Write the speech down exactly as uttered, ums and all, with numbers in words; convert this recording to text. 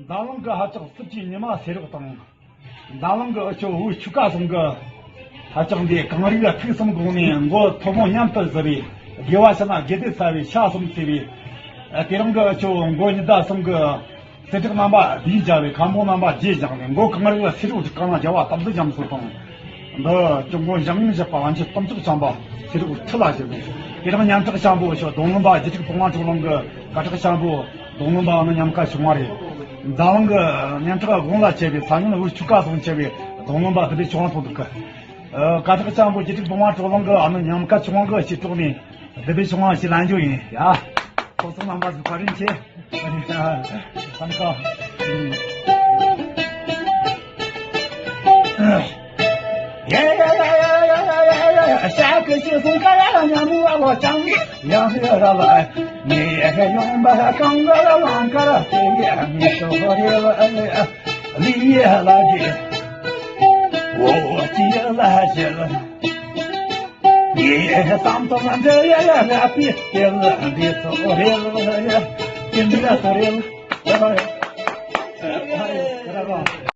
འཛམ་གླིང་གི་ཧ་ཅང་སྲིད་ཀྱི་ཉི་མ་སེར་རོག་དང་། འཛམ་གླིང་གི་འུ་ཆོ་བོད་ཆོལ་ཁ་གསུམ་གི་ཧ་ཅང་འདི་གངས་རིའི་ཐིག་གསུམ་གོང་ནས་མགོ་ཐོན་མོ་མཉམ་དུ་བཟི་བའི། དགེ་བ་ཕྱི་ནང་དགེ་སྡིག་བསལ་བའི་ཕྱག་གསུམ་བརྩེ་བའི། དེ་རིང་གི་འུ་ཆོ་མགོ་ཉི་ཟླ་གསུམ་གི་གསེར་ཁྲི་རྣམ་པ་བསྡུས་བྱ་བའི་ཁ་འབོ་རྣམ་པ་རྗེས་བཞག་ནས། མགོ་གངས་རི་ལ་སེར་རོག་གི་རྐང་ལ་རྒྱལ་བ་དམ་ཚིག་རྒྱ་མཚོ་དང་། འདི་ཅུང་མགོ་འཇང་ངེ་བཞག་པ་ཨ་མཆོད་གཏུམ་ཚོགས་ཆེན་པོ་སེར་རོག་ཁྲི་ལ་བཞུགས་ནས། དེ་རིང་ཉམ་ཐག་ཆེན་པོ་ཞོ་རྡུང་ལུང་པ་རྗེ་ཁྲི་བུང་བ་གྲོ་ལུང་གི་སྐད་གྲགས་ཆེན་པོ་རྡུང་ལུང་པ་ཨ་ནི་ཉམས་དགའ་ཆུང་བ་རེད། འཛམ་གླིང་གི་ཉམ་ཐག་དགུང་ལ་བྱས་པའི་ས་ཡོམ་ལ་བོད་ཆོལ་ཁ་གསུམ་བྱས་པའི་རྡུང་ལུང་པ་བདུད་བྷེ་ཆུང་བ་ཚོགས་འདུ་གི། ཨ། སྐད་གྲགས་ཆེན་པོ་རྗེ་ཁྲི་བུང་བ་གྲོ་ལུང་གི་ཨ་ནི་ཉམས་དགའ་ཆུང་བ་གི་ཞི་གྲོགས་ནས་བདུད་བྷེ་ཆུང་བ་ཞིག་ལ་འཇུ་ཡིན་ཡ། ཁོ་ཚོ་རྣམ་པ་ཚོ་བཀའ་དྲིན་ཆེ། ཨ་ནི་ད་ཁམས་ཁ། ཡ་ཡ་ཡ་ཡ་ཡ་ཡ་ཡ་ཡ། ཤ་ཀི་ཤི་སུང་ཀ་ཡ་ཉམས་བ་བ་ཅང་ཡང་ཡ་ར་ལ། ངའི་ཡོང་འབའ་གང་ག་ར་ལང་ཀ་ར་སེ་ཡ་ངའི་ཤོ་རེ་ལ་ལི་ཡ་ལ་གི་འོ་ཅི་ཡ་ལ་ཞེ་ལ། ངའི་བསམ་དོན་ལ་འདྲ་ཡ་ཡ་ར་པི་ཏེ་ལ་འདི་ཚོ་རེ་ལ་ཡ་ཏེ་འདི་ལ་ཚོ་རེ་ལ་ཡ་ལ་ཡ།